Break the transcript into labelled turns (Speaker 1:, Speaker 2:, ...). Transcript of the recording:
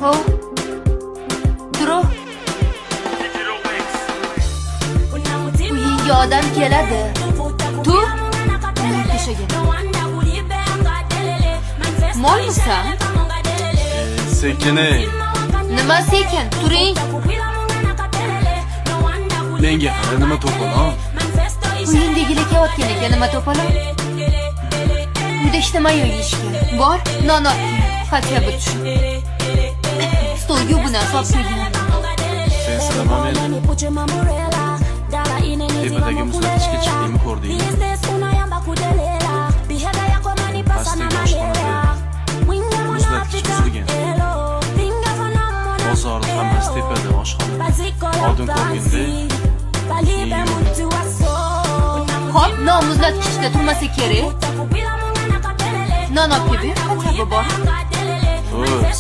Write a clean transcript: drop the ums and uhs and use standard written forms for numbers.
Speaker 1: Ho. Turu. Uyingga odam keladi. Tur. Peshaga. Molmisan?
Speaker 2: Sekin ey.
Speaker 1: Nima sekin? Turing.
Speaker 2: Menga qara, nima to'polon?
Speaker 1: Uyingdagilar kelayotgan ekan, nima to'polon? Uyda hech nima yo'q yeyishga. Bor, non olib kel. Хотя бы tushun. Stolga bu narsa olib qo'ygan.
Speaker 2: Sen silama meni. Tepadagi muzlatgichga chiqdingmi, ko'rdingmi? Pastdagi oshxonada muzlatkich buzilgan. Bozorda hammasi tepada, oshxonada. Oldin ko'rganda
Speaker 1: Xo'p, non muzlatgichda turmasa kerak. Non olib kelib ber, хотя бы bor.
Speaker 2: O'p,